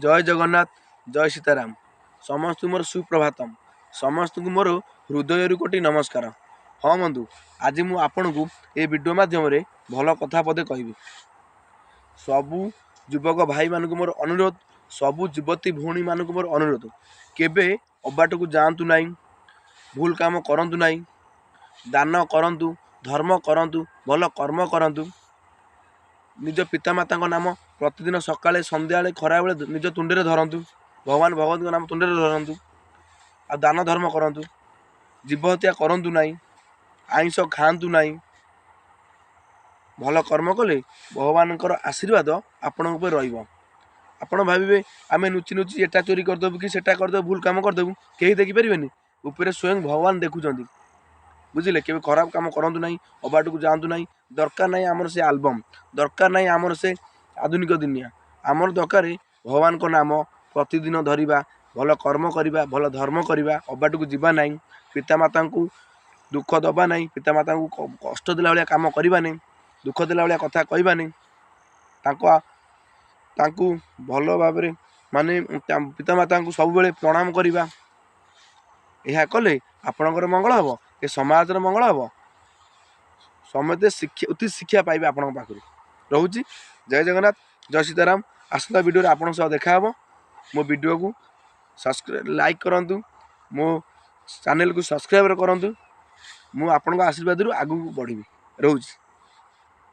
ଜୟ ଜଗନ୍ନାଥ, ଜୟ ସୀତାରାମ। ସମସ୍ତଙ୍କୁ ମୋର ସୁପ୍ରଭାତମ, ସମସ୍ତଙ୍କୁ ମୋର ହୃଦୟରୁ କୋଟି ନମସ୍କାର। ହଁ ବନ୍ଧୁ, ଆଜି ମୁଁ ଆପଣଙ୍କୁ ଏ ଭିଡ଼ିଓ ମାଧ୍ୟମରେ ଭଲ କଥା ପଦେ କହିବି। ସବୁ ଯୁବକ ଭାଇମାନଙ୍କୁ ମୋର ଅନୁରୋଧ, ସବୁ ଯୁବତୀ ଭଉଣୀମାନଙ୍କୁ ମୋର ଅନୁରୋଧ, କେବେ ଅବାଟକୁ ଯାଆନ୍ତୁ ନାହିଁ, ଭୁଲ କାମ କରନ୍ତୁ ନାହିଁ। ଦାନ କରନ୍ତୁ, ଧର୍ମ କରନ୍ତୁ, ଭଲ କର୍ମ କରନ୍ତୁ। ନିଜ ପିତାମାତାଙ୍କ ନାମ ପ୍ରତିଦିନ ସକାଳେ, ସନ୍ଧ୍ୟାବେଳେ, ଖରାବେଳେ ନିଜ ତୁଣ୍ଡରେ ଧରନ୍ତୁ। ଭଗବାନ ଭଗବତୀଙ୍କ ନାମ ତୁଣ୍ଡରେ ଧରନ୍ତୁ ଆଉ ଦାନ ଧର୍ମ କରନ୍ତୁ। ଜୀବ ହତ୍ୟା କରନ୍ତୁ ନାହିଁ, ଆଇଁଷ ଖାଆନ୍ତୁ ନାହିଁ। ଭଲ କର୍ମ କଲେ ଭଗବାନଙ୍କର ଆଶୀର୍ବାଦ ଆପଣଙ୍କ ଉପରେ ରହିବ। ଆପଣ ଭାବିବେ ଆମେ ଲୁଚି ଲୁଚି ଏଟା ଚୋରି କରିଦେବୁ କି ସେଟା କରିଦେବୁ, ଭୁଲ କାମ କରିଦେବୁ, କେହି ଦେଖିପାରିବେନି। ଉପରେ ସ୍ୱୟଂ ଭଗବାନ ଦେଖୁଛନ୍ତି, ବୁଝିଲେ? କେବେ ଖରାପ କାମ କରନ୍ତୁ ନାହିଁ, ଅବାଟକୁ ଯାଆନ୍ତୁ ନାହିଁ। ଦରକାର ନାହିଁ ଆମର ସେ ଆଲବମ୍, ଦରକାର ନାହିଁ ଆମର ସେ ଆଧୁନିକ ଦୁନିଆ। ଆମର ଦରକାର ଭଗବାନଙ୍କ ନାମ ପ୍ରତିଦିନ ଧରିବା, ଭଲ କର୍ମ କରିବା, ଭଲ ଧର୍ମ କରିବା, ଅବାଟକୁ ଯିବା ନାହିଁ, ପିତାମାତାଙ୍କୁ ଦୁଃଖ ଦେବା ନାହିଁ, ପିତାମାତାଙ୍କୁ କଷ୍ଟ ଦେଲା ଭଳିଆ କାମ କରିବା ନାହିଁ, ଦୁଃଖ ଦେଲା ଭଳିଆ କଥା କହିବାନି। ତାଙ୍କୁ ଭଲ ଭାବରେ, ମାନେ ପିତାମାତାଙ୍କୁ ସବୁବେଳେ ପ୍ରଣାମ କରିବା। ଏହା କଲେ ଆପଣଙ୍କର ମଙ୍ଗଳ ହେବ, ଏ ସମାଜର ମଙ୍ଗଳ ହେବ, ସମସ୍ତେ ଶିକ୍ଷା ଉଚିତ ଶିକ୍ଷା ପାଇବେ ଆପଣଙ୍କ ପାଖରୁ। ରହୁଛି, ଜୟ ଜଗନ୍ନାଥ, ଜୟ ସୀତାରାମ। ଆସନ୍ତା ଭିଡ଼ିଓରେ ଆପଣଙ୍କ ସହ ଦେଖାହେବ। ମୋ ଭିଡ଼ିଓକୁ ସବସ୍କ୍ରାଇବ୍, ଲାଇକ୍ କରନ୍ତୁ, ମୋ ଚ୍ୟାନେଲକୁ ସବସ୍କ୍ରାଇବ୍ କରନ୍ତୁ। ମୁଁ ଆପଣଙ୍କ ଆଶୀର୍ବାଦରୁ ଆଗକୁ ବଢ଼ିବି। ରହୁଛି।